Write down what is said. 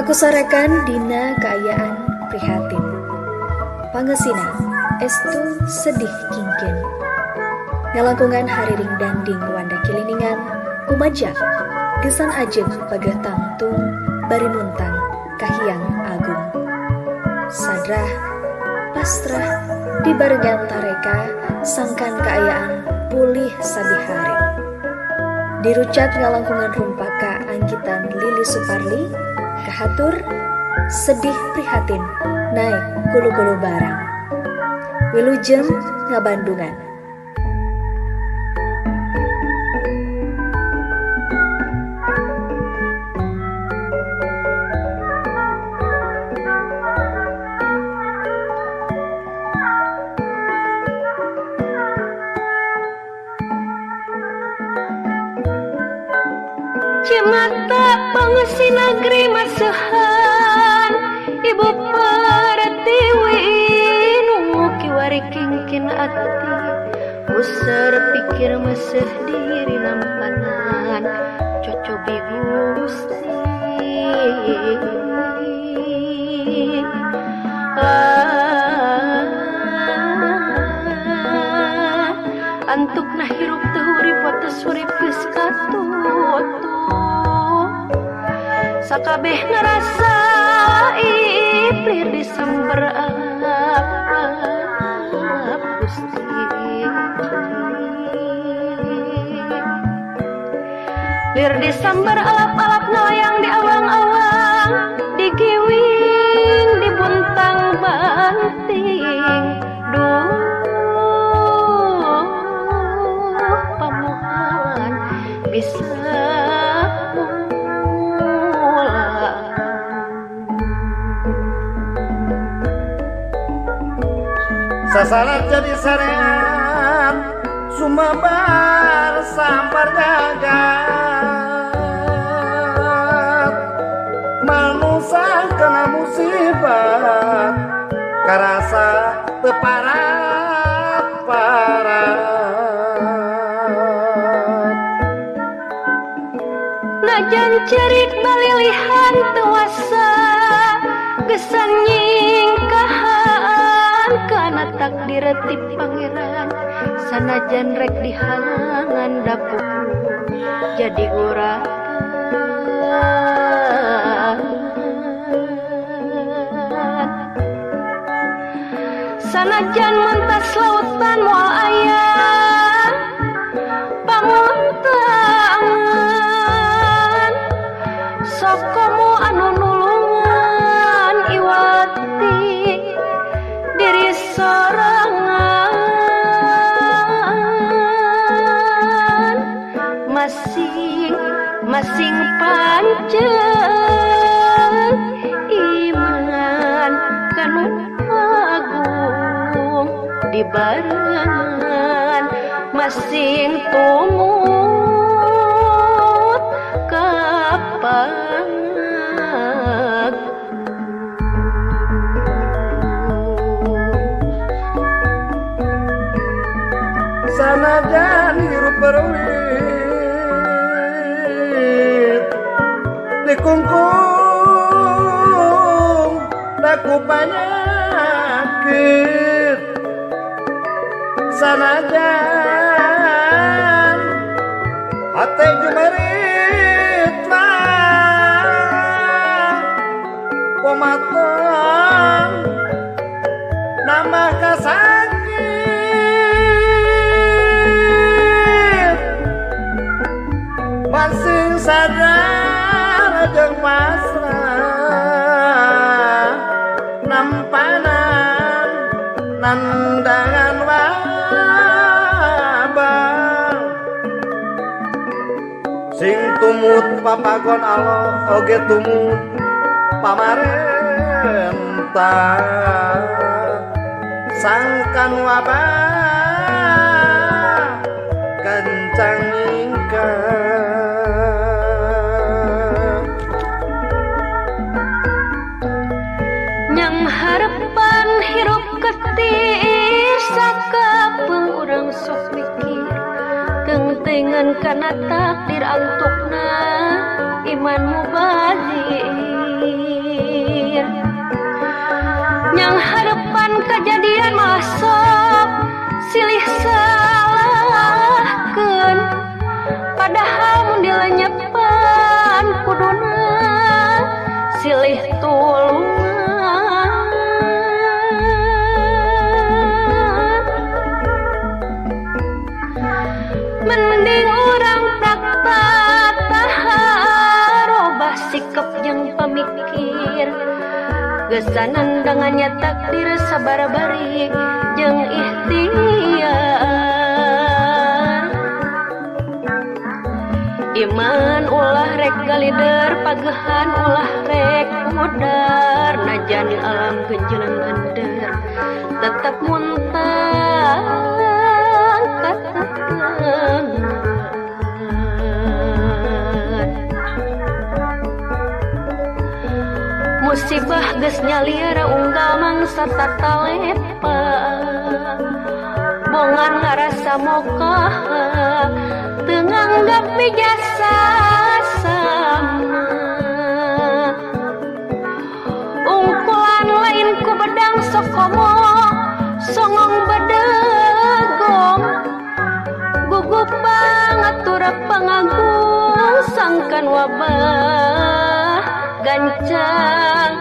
Kakusarakan dina kaayaan prihatin. Pangesina estu sedih kingkin. Ngalangkungan hariring danding wanda kiliningan kumajak gesan ajeg pageh tangtung bari muntang kahiyang agung. Sadrah pasrah dibarengan tareka sangkan kaayaan pulih sabihari. Dirucat ngalangkungan rumpaka anggitan Lili Suparli kahatur sedih prihatin naek gulu-gulu barang. Wilujeng ngabandungan. Cimata pangeusi negeri masehan Ibu Pertiwi nu kiwari kingkin ati user pikir meseh diri nampanan cocobi Gusti. Antukna hirup teu hurip wates hurip geus katutup sakabeh ngarasa iplir disamber alap-alap Gusti. Lir disamber alap-alap ngalayang di awang-awang digiwing dibuntang banting duh pamuhalan bisa mula. Sasaran jadi sareat sumabar sampar jagat manusa kena musibah karasa teu parat-parat. Najan cerik balilihan teu wasa gesan nyingkahan kana takdir ti pangeran sanajan rek dihalangan dapuk jadi guratan. Sanajan mentas lautan moal aya pamuntangan sok komo anu nulungan iwati diri sorangan masing masing pancen iman kanu agung dibarengan masing tumut kapan. Sanajan hirup berwit dikungkung daku panyakit sanajan hate jumerit lah pematang nambah kasakit masing sadar jeung pasrah nampanan nandangan wabah sing tumut papagon Allah oge tumut pamarentah sangkan wabah kencang nyingkah. Nyang harapan hirup ketir sakapeung urang sok mikir tengtengan kana takdir antukna iman mubazir. pikir yang harapan kejadian masuk silih salahkeun padahal mun dilenyepan kuduna silih tulungan. Mending urang prakta robah sikap jeung pamikir gesanan dengannya takdir sabar bari jeung ikhtiar iman ulah rek galider pagehan ulah rek mudar najan alam genjelang gender tetap muntah katetengan. Musibah geus nyaliara unggal mangsa tatalepa bongan ngarasa mokah teu nganggap bijasa sama ungkulan lain ku bedang sokomo songong bedegong gugup pangatur pangagung sangkan wabah gancang.